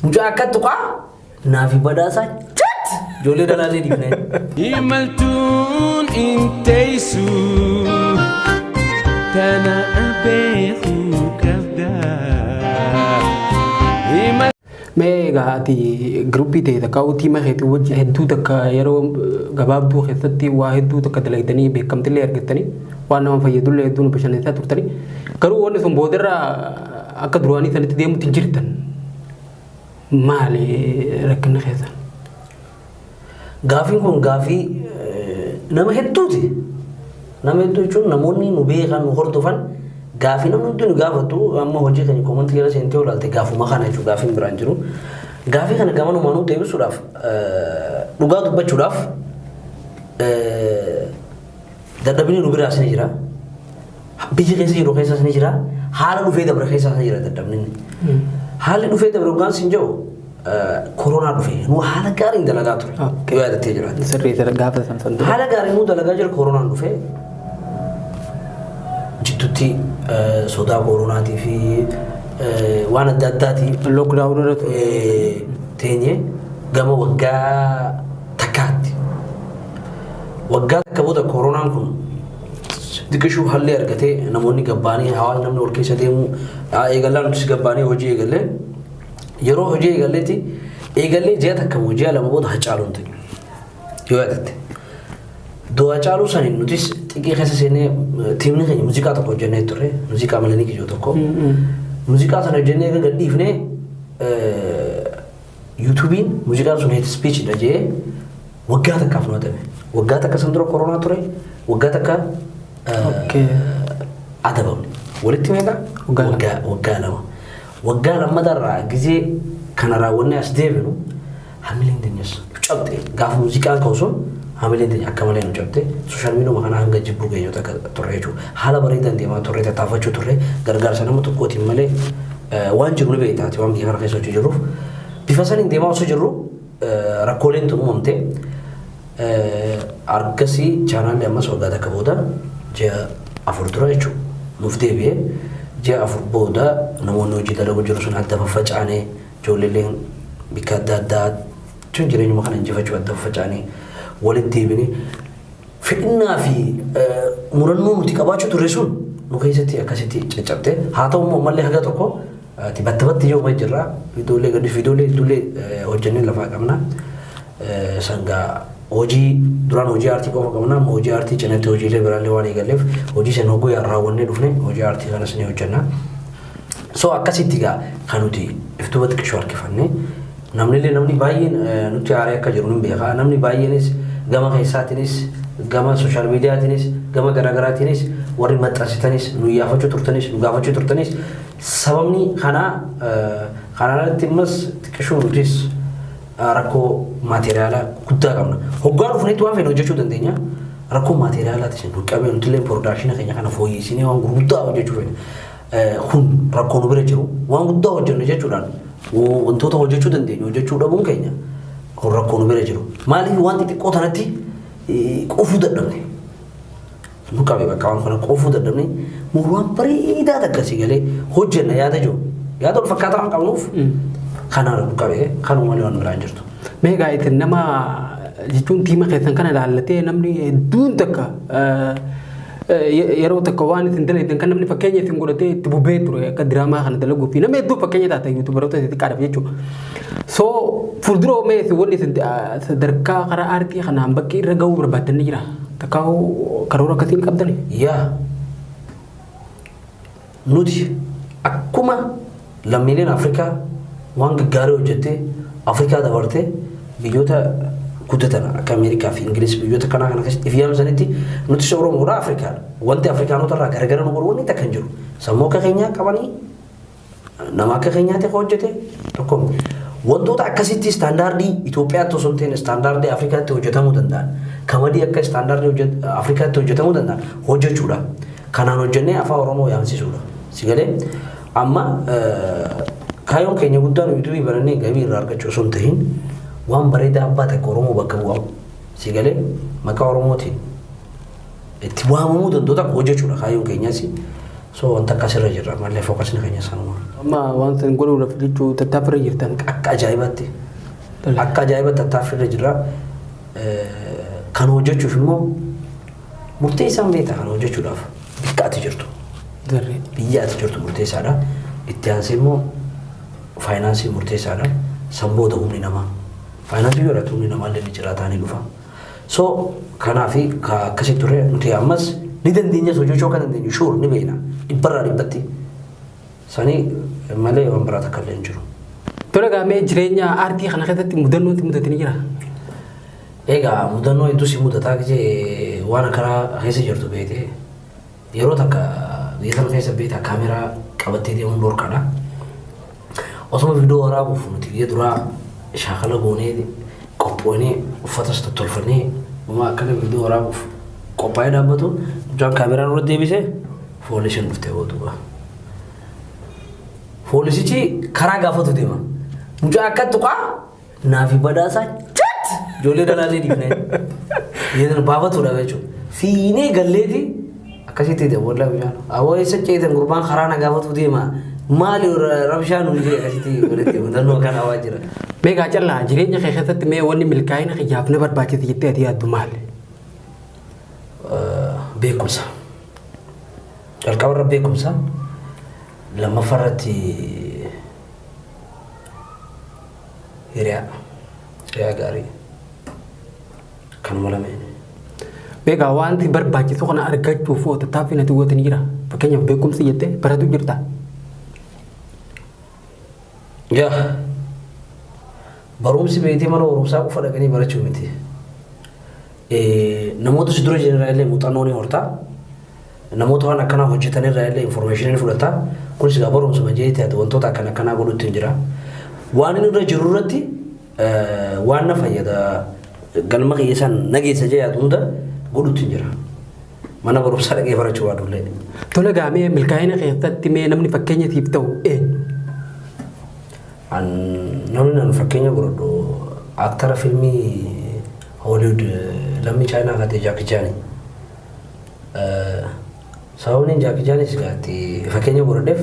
Mucaa akka tuqaa naafi badhaasaa chat ijoollee dalaalee dhiifne. Imaltuun inteessu tana beekuu qabda. Mee egaa ati giruppii ta'e takka tiima keetii wajji hedduu takka yeroo gabaabduu keessatti waa hedduu takka dalagdanii beekamtillee argattanii waan nama fayyadullee hedduu nu bashannansiisaa turtanii, garuu wanni sun boodarra akka duraanii sanitti deemutti hin jirtan. Maali rakkinni keessan? Gaafiin kun gaafii nama hedduuti. Nama hedduu jechuun namoonni nu beekan, nu hordofan, gaafii namni hundi nu gaafatu. Amma hojii keenya comment jala seentee olaalte, gaafuma kana jechuudha, gaafiin biraan jiru. Gaafii kana gamanumaanuu deebisuudhaaf, dhugaa dubbachuudhaaf, dadhabinni nu biraas ni jira. Biyya keessa jiru keessas ni jira. Haala dhufee dabre keessas ni jira dadhabninni. Haalli dhufee dabre hoggaan sin jedhu, koronaa dhufe nu haala gaariin dalagaa ture. Yoo yaadattee jiraatte. Sirrii gaafa san san dura. Haala gaariin nu dalagaa jira, koronaan dhufe jidduutti sodaa koronaatii fi waan adda addaatii Lockdown irra ture. Teenye gama waggaa takkaatti. Waggaa takka booda koronaan kun xiqqishuu hallee argatee, namoonni gabbaanii, hawaasni, namni wal keessa deemuu eegallaan, nutis gabbaanii hojii eegallee. Yeroo hojii eegalleetti eegallee ji'a 1 moo ji'a 2 booda Hacaaluun ta'e, yoo yaadatte. Du'a Hacaaluu saniin nutis xiqqii keessa seenee, tiimni keenya muuziqaa tokko hojjennee turre, muuziqaa Malanii Kijoo tokko. Muuziqaa sana hojjennee eega gadhiifnee, YouTubeiin muuziqaan sun hate speech dha jee waggaa takkaaf nu adabe. Waggaa takka san dura koronaa ture, waggaa takka adabamne. Walitti meeqa? Waggaa 2. Waggaa 2. Waggaa lammatarraa gizee kana raawwannee as deebinu, hamileen teenyas nu cabxe. Gaafa muuziqaan ka'u sun hamileen teenya akka malee nu cabxe. Social media kana hanga jibbuu keenyota akka turre jechuudha. Haala bareedaan deemaa turre, tattaafachuu turre, gargaarsa nama tokkootiin malee waan jiru ni beektaati, waan biyya kana keessa hojii jirruuf. Bifa saniin deemaa osoo jirru rakkooleen tun uumamte. Argasii chaanaalli ammas waggaa takka booda, ji'a 4 dura jechuudha, nuuf deebi'ee. Ji'a 4 booda namoonni hojii dalagu jiru sun adda faffacaanee, ijoolleeleen bikka adda addaa jechuun jireenyuma kana injifachuu adda faffacaanee walitti deebinee, fedhinnaa fi murannoo nuti qabaachuu turre sun nu keessatti akkasitti caccabte. Haa ta'u immoo ammallee haga tokko ati batta batti yoo jirra, viidiyoolee gadis, viidiyoolee hedduullee hojjennee lafaa qabna. Sangaa hojii duraan hojii aartii qofa qabna, amma hojii aartii cinatti hojiilee biraallee waan eegalleef, hojii sana hogguu raawwannee dhufne hojii aartii kanas ni hojjenna. So akkasitti gaa kan nuti iftuuba xiqqishoo harkifanne. Namnillee, namni baay'een nutti aaree akka jiru ni beeka. Namni baay'eenis gama keessaatiinis, gama social mediatiinis, gama garaagaraatiinis warri maxxansitanis, nu yaafachuu turtanis, nu gaafachuu turtanis, sababni kanaa kanarratti immas xiqqishoo nutis rakkoo maateriyaalaa guddaa qabna. Hoggaa dhufnetti waan fedhe hojjechuu dandeenya. Rakkoo maateriyaalaati nu qabee, nuti illee production keenya kana fooyyessinee waan gurguddaa hojjechuu feena. Kun rakkoo nu bira jiru, waan guddaa hojjennu jechuudhaan wantoota hojjechuu dandeenyu hojjechuu dhabuun keenya kun rakkoo nu bira jiru. Maaliif waan xixiqqoo tanatti quufuu dadhabne? Nu qabe bakka waan kana quufuu dadhabne, waan bareedaa akkasii galee hojjenna yaada jiru. Yaada wal fakkaataa waan qabnuuf kana nu qabe, kanuma malee waan biraan jirtu. Mee egaa isin nama jechuun tiima keessan kana ilaallatee namni hedduun takka yeroo takka waan isin dalagdan kan namni fakkeenya isin godhatee itti bubbee ture, akka diraamaa kana dalaguu fi nama hedduu fakkeenya taata YouTuberoota xixiqqaadhaaf jechuudha. So fuuldura mee isin wanni isin sadarkaa karaa aartii kanaan bakki irra gahuu barbaaddan ni jira? Takka karoora akkasiin qabdani? Yaa, nuti akkuma lammiileen Afrikaa waan gaggaarii hojjettee Afrikaa dabartee biyyoota guddatan akka Ameerikaa fi Ingiliis, biyyoota kanaa kana keessatti if yaamsanitti, nutis Oromoodha, Afrikaadha. Wanti Afrikaanota irraa garagara nu godhu wanni takka hin jiru. Sammuu akka keenyaa qabanii, nama akka keenyaatti hojjete tokko, wantoota akkasitti standardii Itoophiyaatti osoo hin ta'in standardii Afrikaatti hojjetamuu danda'an, comedy akka standardii Afrikaatti hojjetamuu danda'an hojjechuudha. Kanaan hojjennee afaan Oromoo yaamsisuudha. Si galee? Amma kaayyoon keenya guddaan YouTubeii banannee gabii irraa argachuu osoo hin ta'in, waan bareedaa abbaa takka Oromoo bakka bu'amu, si galee, maqaa Oromootiin itti waamamuu danda'u tokko hojjechuudha kaayyoon keenyas. So wanta akkasirra jirra malee focusni keenya sanuma. Amma waan san godhuudhaaf jechuu tattaaffirra jirtan. Akka ajaa'ibaatti. Akka ajaa'ibaatti tattaaffirra jirra. Kan hojjechuuf immoo murteessaan beektaa kan hojjechuudhaaf bakka ati jirtu. Biyya ati jirtu murteessaadha. Itti aansee immoo faayinaansii murteessaadha. San booda humni namaa. Faayinaansii yoo jiraatu humni namaa illee ni jiraataa ni dhufa. So kanaafi akkasitti turre nuti ammas ni dandeenyas hojjechuu akka dandeenyu sure ni beekna. Dhibbarraa dhibbatti. Sanii malee waan biraa takka illee hin jiru. Tole gaamee jireenya aartii kana keessatti mudannoon si mudate ni jira? Egaa mudannoo hedduu si mudataa gisee waan akkanaa keessa jirtu beekte yeroo takka biyya sana keessa beektaa kaameraa qabattee deemuun dhorkaadha. Osuma viidiyoo waraabuuf nuti biyya duraa shaakala goonee qophoonee uffatas tottolfannee uma akkana viidiyoo waraabuuf qophaa'ee dhaabbatu mucaan kaameraa nurra deebisee foolisiin dhuftee booduudha. Foolisichi karaa gaafatu deema. Mucaa akka tuqaa naafi badhaasaa chat ijoollee dalaalee dhiifnee. Yeetan baafatudha jechuudha. Fiinee galleeti akkasitti ta'e wallaahi bishaan. Awwa eessa ceetan gurbaan karaa na gaafatu deema. Maali rabshaa nuyi jee akkasitti walitti mudannoo kana waa jira. Mee gaa callaa jireenya kee keessatti mee wanni milkaa'ina kiyyaaf na barbaachise jettee ati yaaddu maali? Beekumsa. Jalqabarra beekumsa. Lammaffaarratti hiriyaa. Hiriyaa gaarii. Kanuma lameen. Beekaa wanti barbaachisu kana argachuuf oo tattaaffii ati goote ni jira. Fakkeenyaaf beekumsi jettee baratu jirta. Yaa barumsi beektee mana barumsaa qofa dhaqanii barachuu miti. Namoota si dura jiran irraa illee muuxannoo ni horta. Namoota waan akkanaa hojjetan irraa illee information ni fudhata. Kunis egaa barumsuma jeetii ati wantoota akkana akkanaa godhutti hin jira. Waan inni irra jiru irratti waan na fayyada galma kiyya san nageessa jee yaadu hunda godhutti hin jira. Mana barumsaa dhaqee barachuu baadullee. Tole gaa mee milkaa'ina keessatti mee namni fakkeenya siif ta'u eenyu? Namni nan fakkeenya godhadhu aaktara fiilmii Hollywood lammii Chaayinaa kan ta'e Jackie Chan. Sababni Jackie Chanis gaatti fakkeenya godhadheef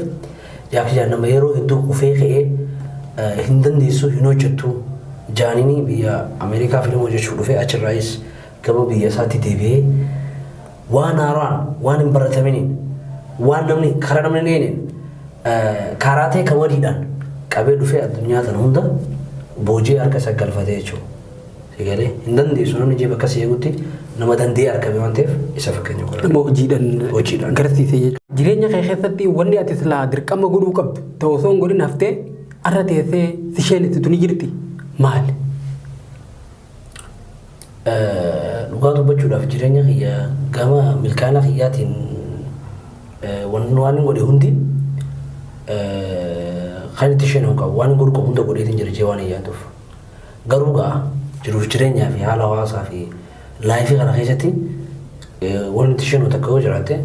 Jackie Chan nama yeroo hedduu kufee ka'ee hin dandeessu hin hojjettu jaanini biyya Ameerikaa fiilmii hojjechuuf dhufee achirraayis gama biyya isaatti deebi'ee waan haaraan waan hin barataminiin waan namni karaa namni hin eenyeen kaaraatee kamadiidhaan qabee dhufee addunyaa tana hunda boojii harka isa galfatee jechuudha. Sigalee hin dandeessu namni jee bakka si eegutti nama danda'ee argame waan ta'eef isa fakkeenya godhadha. Nama hojiidhaan Hojiidhaan. garsiise jechuudha. Jireenya kee keessatti wanni ati silaa dirqama godhuu qabdu ta'u osoo hin godhin haftee arra teessee si sheenessitu ni jirti maali? Dhugaa dubbachuudhaaf jireenya kiyya gama milkaa'ina kiyyaatiin waan hin godhe hundi kan itti isheen hin qabu waan hin godhu qabu hunda godheetiin jira jee waan hin yaaduuf. Garuu gaa jiruuf jireenyaa fi haala hawaasaa fi lifeii kana keessatti wanti itti isheen takka yoo jiraatte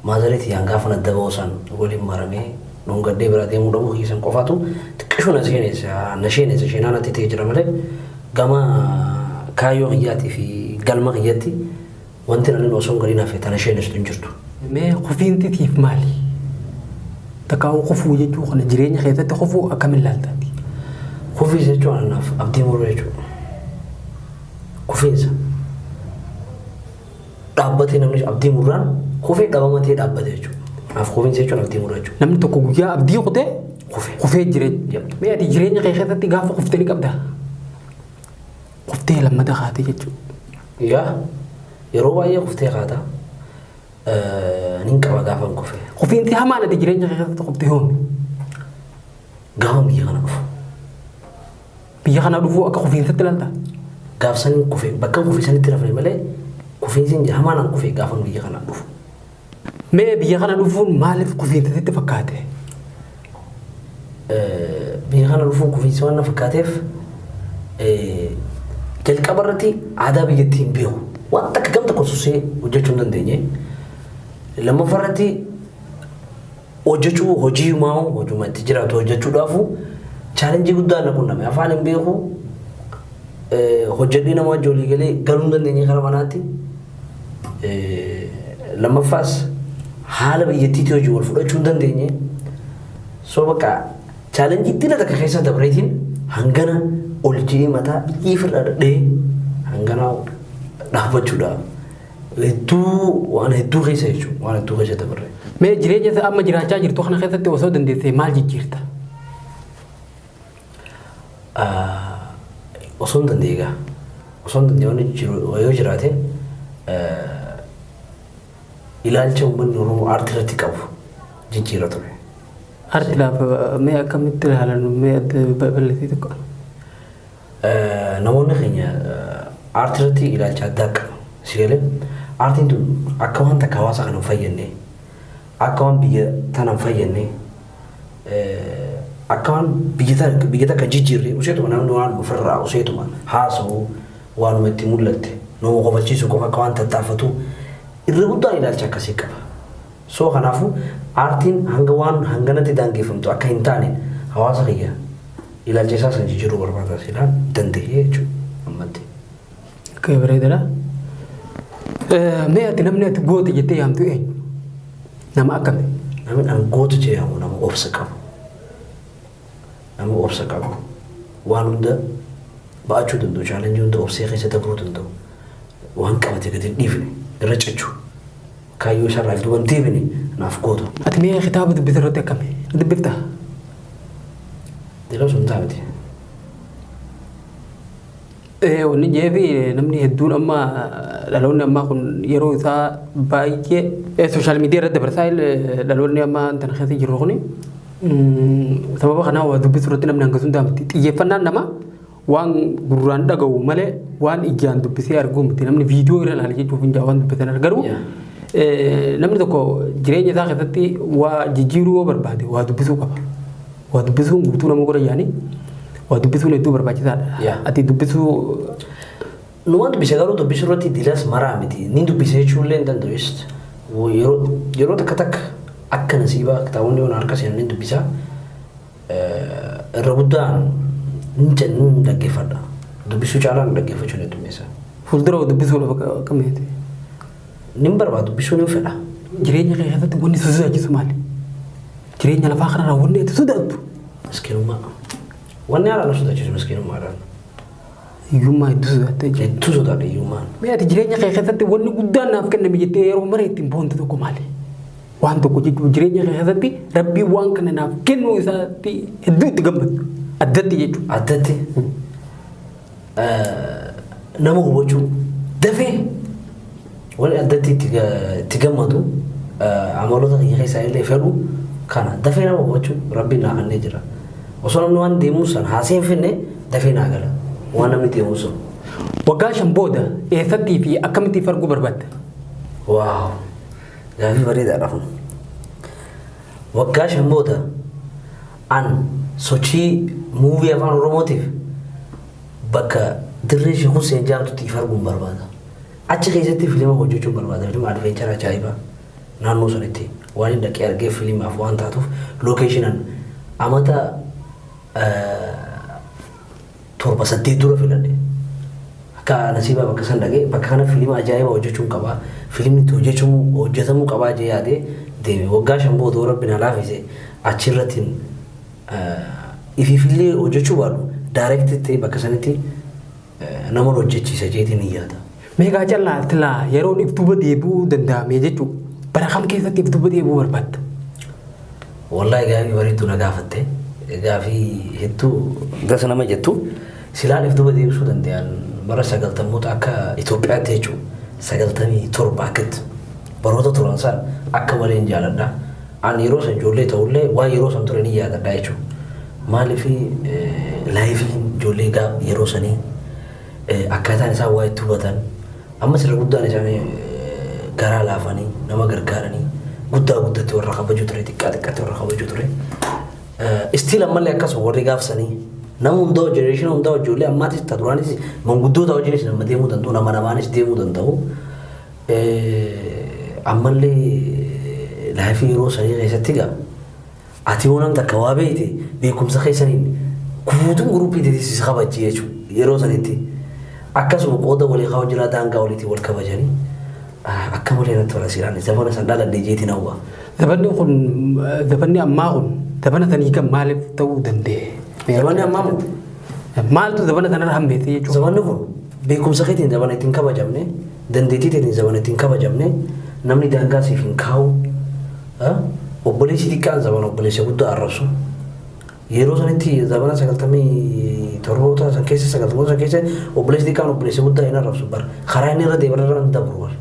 maazarii tiyyaan gaafa nadda ba'u san waliin maramee dhungadhee bira deemuu dhabuu kiisan qofaatu xiqqishuu na seenessa na sheenessa sheenaa natti ta'e jira malee gama kaayyoo kiyyaatii fi galma kiyyatti wanti namni osoo hin gadiin hafe tana sheenessitu hin jirtu. Mee kufiinsi siif maali? Takkaa'uu kufuu jechuu kana jireenya keessatti kufuu akkamiin ilaaltaati? Kufiinsa jechuun anaaf abdii muruu jechuudha. Kufiinsa. Dhaabbatee namni abdii murraan kufee dhabamatee dhaabbate jechuudha. Anaaf kufiinsa jechuun abdii muruu jechuudha. Namni tokko guyyaa abdii kutee Kufe. kufee jireenya. Mee ati jireenya kee keessatti gaafa kuftee ni qabdaa? Kuftee lammata kaatee jechuudha. Yaa yeroo baay'ee kuftee kaata. Nin qaba gaafa kufe. Kufiinsi hamaan ati jireenya kee keessatti kuftee yoomi? Gaafa biyya kana dhufu. Biyya kana dhufuu akka kufiinsatti ilaaltaa? Gaaf saniin kufe bakka kufe sanitti rafne malee kufiinsi hamaan an kufe gaafa biyya kana dhufu. Mee biyya kana dhufuun maaliif kufiinsa sitti fakkaate? Biyya kana dhufuun kufiinsa waan na fakkaateef jalqaba irratti aadaa biyyattii hin beeku. Waan takka gam tokko sosee hojjechuu hin dandeenye. Lammaffaa irratti hojjechuu hojii himaa hojuma itti jiraatu hojjechuudhaafu challengeii guddaa na qunname. Afaan hin beeku. Hojjedhee nama wajji walii galee galuu hin dandeenye kara manaatti. Lammaffaas Haala biyyattiitii hojii wal fudhachuu hin dandeenye. So bakka challenge dila takka keessa dabreetiin hangana ol ji'ee mataa biyyee dhadhee hangana dhaabbachuudha. Hedduu waan hedduu keessa jechuudha. Waan hedduu keessa dabarre. Mee jireenya isa amma jiraachaa jirtu kana keessatti osoo dandeessee maal jijjiirta? Osoo hin danda'e egaa. Osoo hin danda'e wanni jiru yoo jiraate, ilaalcha uummanni Oromoo aartii irratti qabu jijjiira ture. Aartiidhaaf mee akkamitti ilaalan, mee adda bal'isii tokko? Namoonni keenya aartii irratti ilaalcha addaa qabu. Si galee, aartiin tun akka waan takka hawaasa kana hin fayyadne, akka waan biyya tana hin fayyadne, akka waan biyya takka jijjiirre, useetuma namni waan ofirraa useetuma haasa'u, waanuma itti mul'atte nama kofalchiisu qofa akka waan tattaafatu irra guddaan ilaalcha akkasii qaba. So kanaafuu aartiin hanga waan hanganatti daangeffamtu akka hin taane hawaasa kiyya ilaalcha isaa san jijjiiruu barbaada silaan danda'ee jechuudha ammatti. Akka bareedaadha. Mee ati namni ati goote jettee yaamtu eenyu? Nama akkami? Namni an goota jedhamu nama obsa qabu. Nama obsa qabu. Waan hunda ba'achuu danda'u, challenge hunda obsee keessa dabruu danda'u. Waan qabate gadi hin dhiifne, irra cichu. Kaayyoo isaarraa duuba hin deebine naaf goota. Ati mee kitaaba dubbisa irratti akkami? Ni dubbiftaa? Dila sun taa'ati. Wanni jeefi namni hedduun amma dhaloonni ammaa kun yeroo isaa baay'ee social media irratti dabarsaa. Dhaloonni amma tana keessa jiru kuni sababa kanaa waa dubbisuu irratti namni hanga sun miti. Xiyyeeffannaan nama waan gurraan dhaga'u malee waan ijaan dubbisee arguu miti. Namni viidiyoo irra ilaala jechuuf hin waan dubbisan garuu namni tokko jireenya isaa keessatti waa jijjiiruu yoo barbaade waa dubbisuu qaba. Waa dubbisuun guutuu nama godha yaani waa dubbisuun hedduu barbaachisaadha. Ati dubbisuu Numaan dubbise, garuu dubbisuu irratti dilas maraa miti. Ni dubbise jechuun illee hin danda'u. Yeroo takka takka akka nasiibaa kitaabonni yoon harka seenan ni dubbisa. Irra guddaan ni dhaggeeffadha. Dubbisuu caalaa dhaggeeffachuu ni dubbisa. Fuuldura dubbisuudhaaf akkamiiti? Nin barbaadu, dubbisuu ni fedha. Jireenya kee keessatti wanni si sodaachisu maali? Jireenya lafaa kanarraa wanni ati sodaattu? Miskiinummaa. Wanni haala na sodaachisu miskiinummaadhaan. Hiyyummaa hedduu sodaattee jechuudha. Hedduu sodaadha hiyyummaan. Mee ati jireenya kee keessatti wanni guddaan naaf kenname jettee yeroo mara ittiin boontu tokko maali? Waan tokko jechuun jireenya kee keessatti rabbiin waan kana naaf kennuu isaatti hedduu itti gammaddu. Addatti jechuudha. Addatti nama hubachuu dafee, wanni addatti itti gammadu, amaloota kiyya keessaa illee fedhu kana, dafee nama hubachuu rabbiin naa kennee jira. Osoo namni waan deemuu san haasee hin finne dafee naa gala waan namni deemuu sun. Waggaa 5 booda eessattii fi akkamitti arguu barbaadda? Wow! Gaafii bareedaadha kun. Waggaa 5 booda an sochii movie afaan Oromootiif bakka dirree Sheek Hussein jedhamtutti if arguun barbaada. Achi keessatti fiilima hojjechuun barbaada. Fiilima adventure ajaa'ibaa. Naannoo sanitti waan hin dhaqee argee fiilimaaf waan taatuuf locationan amata 7 8 dura filadhe. Akka nasiibaa bakka san dhaqee bakka kana fiilima ajaa'ibaa hojjechuun qabaa. Fiilimni itti hojjetamuu qabaa jee yaadee deeme. Waggaa 5 booda rabbi na laafise achirratti ifiifillee hojjechuu baadhu direct ta'e bakka sanitti nama hojjechiisa jeetiin hin yaada. Meeqaa callaa tilaa yeroon if duuba deebi'uu danda'ame jechuudha. Bara kam keessatti if duuba deebi'uu barbaadda? Wallahi gaafii bareedduu na gaafatte. Gaafii hedduu gasa nama jettu. Silaan if duuba deebisuu danda'an bara sagaltamoota akka Itoophiyaatti jechuudha. 97 akkatti baroota turan san akka malee hin jaaladha. Ani yeroo san ijoollee ta'ullee waan yeroo san ture ni yaadadha jechuudha. Maaliif, lifeiin ijoollee yeroo sanii, akkaataan isaan waa itti hubatan, amma sirra guddaan isaanii garaa laafanii nama gargaaranii, guddaa guddatti warra kabajuu ture, xiqqaa xiqqaatti warra kabajuu ture. Still ammallee akkasuma warri gaafsanii nama hundaa, generation hundaa, ijoollee ammaatis ta duraanis manguddoota wajjinis nama deemuu danda'u, nama namaanis deemuu danda'u. Ammallee life yeroo sanii keessatti gaa ati yoo nam takka waa beekte beekumsa keessaniin guutuun group teetis kabajji jechuudha yeroo sanitti. Akkasuma qooda walii kaa'u jira, daangaa waliitiin wal kabajanii. Akka malee natti tola silaan zabana san dhaladhe jeetiin hawwa. Zabanni kun, zabanni ammaa kun zabana sanii kan maaliif ta'uu danda'e? Zabanni ammaa moo? Maaltu zabana sanarra hammeesse jechuudha? Zabanni kun beekumsa keetiin zabana ittiin kabajamne, dandeettii teetiin zabana ittiin kabajamne, namni daangaa siif hin kaa'u, obboleessi xiqqaan zabana obboleessa guddaa arrabsu. Yeroo sanitti zabana 97oota san keessa, 90oota san keessa obboleessi xiqqaan obboleessa guddaa hin arrabsu bara. Karaa inni irra deeman irra hin dabru bara.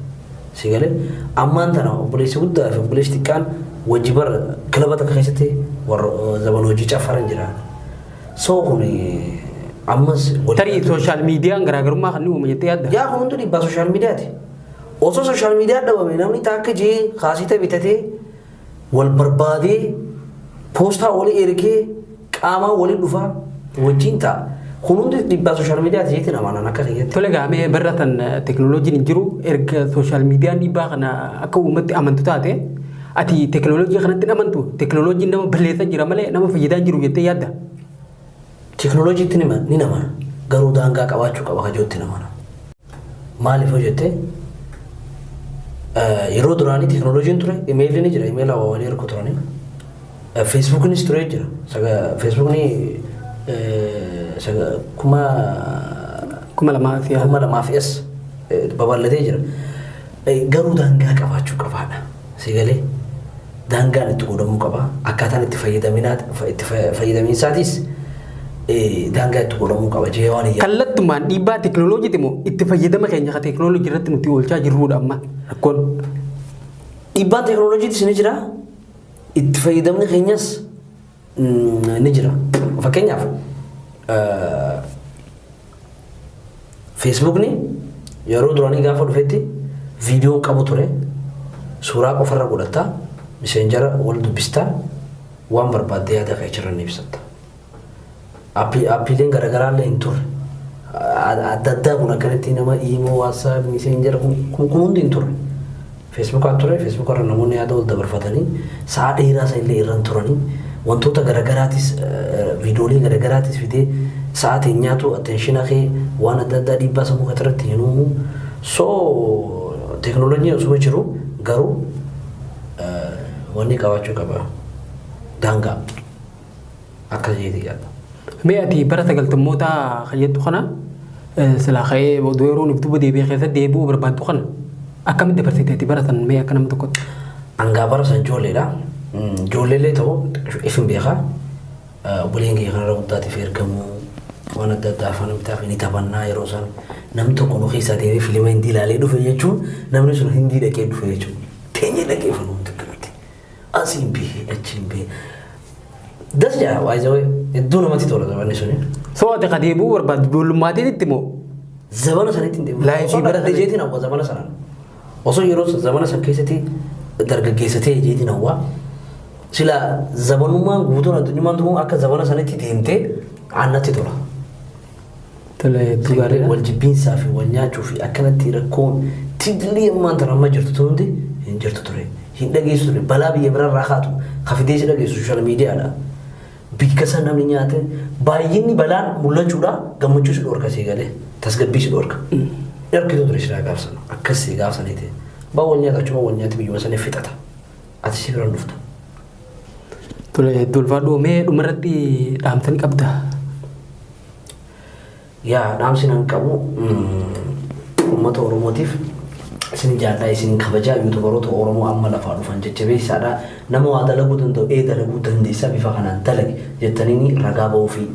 Si galee ammaan tana obboleessi guddaa fi obboleessi xiqqaan wajji bara kilaba takka keessatti warra zabana hojii caffaran jira. So kun ammas Tarii social mediaan garaagarummaa kan inni uume jettee yaadda? Yaa, kun hundi dhiibbaa social mediaati. Osoo social media dhabame namni takka jee kaasita bitatee wal barbaadee poostaa walii ergee qaamaan walii dhufaa wajjin ta'a. Kun hundi dhiibbaa social mediaati jeetiin amanan akka kiyyatti. Tole, gaamee barra san teekinooloojiin hin jiru. Erga social mediaan dhiibbaa kana akka uummatti amantu taate, ati teekinooloojii kanatti hin amantu? Teekinooloojiin nama balleessaa jira malee nama fayyadaa hin jiru jettee yaadda? Teekinooloojiitti ni namana. Garuu daangaa qabaachuu qaba kajootti namana. Maaliif hoo jettee, yeroo duraanii teekinooloojiin ture, imeelli ni jira, imeela walii ergu turanii. Feesbuuknis ture jira. Feesbuukni kuma 2000 fi 2000 fi as babal'atee jira. Garuu daangaa qabaachuu qabaadha. Si galee daangaan itti godhamuu qaba. Akkaataan itti fayyadaminaa itti fayyadamiinsaatis daangaa itti godhamuu qaba jee waan iyyaa. Kallattumaan dhiibbaa teekinooloojiiti moo itti fayyadama keenya ka teekinooloojii irratti nuti oolchaa jirrudha amma rakkoon? Dhiibbaan teekinooloojiitis ni jira. Itti fayyadamni keenyas ni jira. Fakkeenyaaf, Feesbuukni yeroo duraanii gaafa dhufetti viidiyoon qabu ture. Suuraa qofarra godhatta. Messenjera wal dubbistaa, waan barbaadde yaada kee achirra ni ibsatta. Appiileen garaagaraallee hin turre. Adda addaa kun akkanatti nama imo, WhatsApp, Messenger kun hundi hin turre. Feesbuukaan ture, Feesbuukarra namoonni yaada wal dabarfatanii sa'a dheeraa isa illee irra turanii wantoota garaagaraatis, viidiyoolee garaagaraatis fidee sa'aatiin nyaatu, attention kee waan adda addaa dhiibbaa sammuu kee irratti hin uumu. So teekinooloojiin osuma jiru garuu wanni qabaachuu qaba daangaa akka jeetii yaadda. Mee ati bara sagaltammoota kan jettu kana silaa ka'ee oduu yeroo nuuf duuba deebi'ee keessatti deebi'uu barbaaddu kana akkamitti dabarsite ati bara san, mee akka nama tokkotti? Angaa bara san ijoolleedha. Ijoolleellee ta'u ifin beekaa. Obboleen kiyya kanarra guddaatiif ergamuu waan adda addaa afaan bitaaf ni taphannaa. Yeroo san namni tokko nu keessaa deemee filima hindii ilaalee dhufe jechuun namni sun hindii dhaqee dhufe jechuudha. Teenyee dhaqee fanuu akkanatti. Asiin bihee achiin bihee. Das jaa waayizawee hedduu namatti tola zamanni suni. So ati ka deebi'uu barbaaddu ijoollummaatiitti moo? Zabana sanitti hin deemu. Laayifii Osoo bara dhaladhe jeetiin hawwa zamana sanaan. Osoo yeroo zamana san keessatti dargaggeessa ta'e jeetiin hawwa. Sila zamanummaan guutuun addunyummaan tun akka zamana sanitti deemtee annatti tola. Tole, hedduu gaariidha. Wal jibbiinsaa fi wal nyaachuu fi akkanatti rakkoon tidlii ammaan tana amma jirtu tun hundi hin jirtu ture. Hin dhageessu ture. Balaa biyya biraarraa kaatu kafidee si dhageessu social mediaadha. Bikka san namni nyaate baay'inni balaan mul'achuudha gammachuu si dhorka, si galee tasgabbii si dhorka. Dharkitu ture silaa gaafsan akkas si gaafsanii ta'e. Baa wal nyaata, achuma wal nyaate biyyuma sanii fixata. Ati si biraan dhuftu. Tole, hedduu ulfaadhu. Mee dhumarratti dhaamsa ni qabdaa? Yaa, dhaamsi nan qabu uummata Oromootiif, isin jaalladha, isin kabajaa. Youtuberoota Oromoo amma lafaa dhufan jajjabeessaadha. Nama waa dalaguu danda'u, ee dalaguu dandeessaa, bifa kanaan dalagi jettanii ragaa ba'uu fi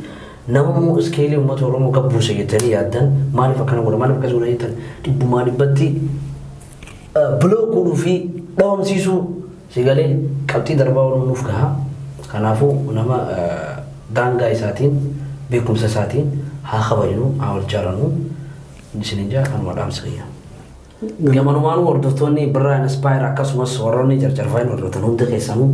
nama immoo iskeelii uummata Oromoo gabbuuse jettanii yaaddan, maaliif akkana godha, maaliif akkas godha jettan, dhibbumaa dhibbatti block godhuu fi dhabamsiisuu, si galee, qabxii darbaa ooluun nuuf gaha. Kanaafuu nama daangaa isaatiin, beekumsa isaatiin haa kabajnu, haa wal jaalannu. Isinin jaa, kanuma dhaamsa kiyya. Gamanumaanuu hordoftoonni Birraa Inspire akkasumas warroonni carcarfaan hordoftan hundi keessanuu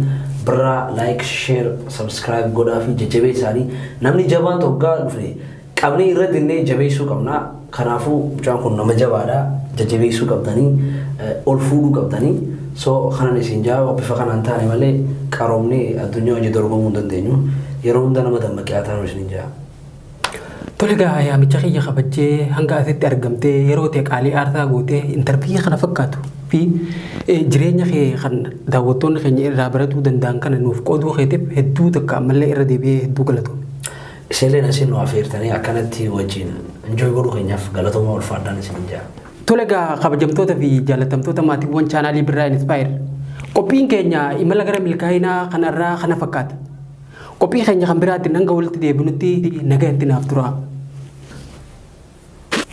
Birraa like, share, subscribe godhaa fi jajjabee isaanii. Namni jabaan tokko dhufe qabnee irra dinnee jabeessuu qabna. Kanaafuu mucaan kun nama jabaadha. Jajjabeessuu qabdanii, ol fuudhuu qabdanii. So kanan isin jaa, bifa kanaan taane malee qaroomni addunyaa hojii dorgomuu hin dandeenyu. Yeroo hunda nama dammaqee haa taanu isin jaa. Tole egaa yaamicha kiyya kabajjee hanga asitti argamtee yeroo ta'e qaalii aarsaa gootee interview kana fakkaatu fi jireenya kee kan daawwattoonni keenya irraa baratuu danda'an kana nuuf qooduu keetiif hedduu takka ammallee irra deebi'ee hedduu galatoome. Isinillee asiin nu afeertanii akkanatti wajjin enjoy godhuu keenyaaf galatooma, ulfaadhaan isin jaa. Tole egaa, kabajamtoota fi jaalatamtoota maatiiwwan chaanaalii Birraa Inspire, qophiin keenya imala gara milkaa'inaa kanarraa kana fakkaata. Qophii keenya kan biraatti hanga walitti deebinutti nagaa itti naaf tura.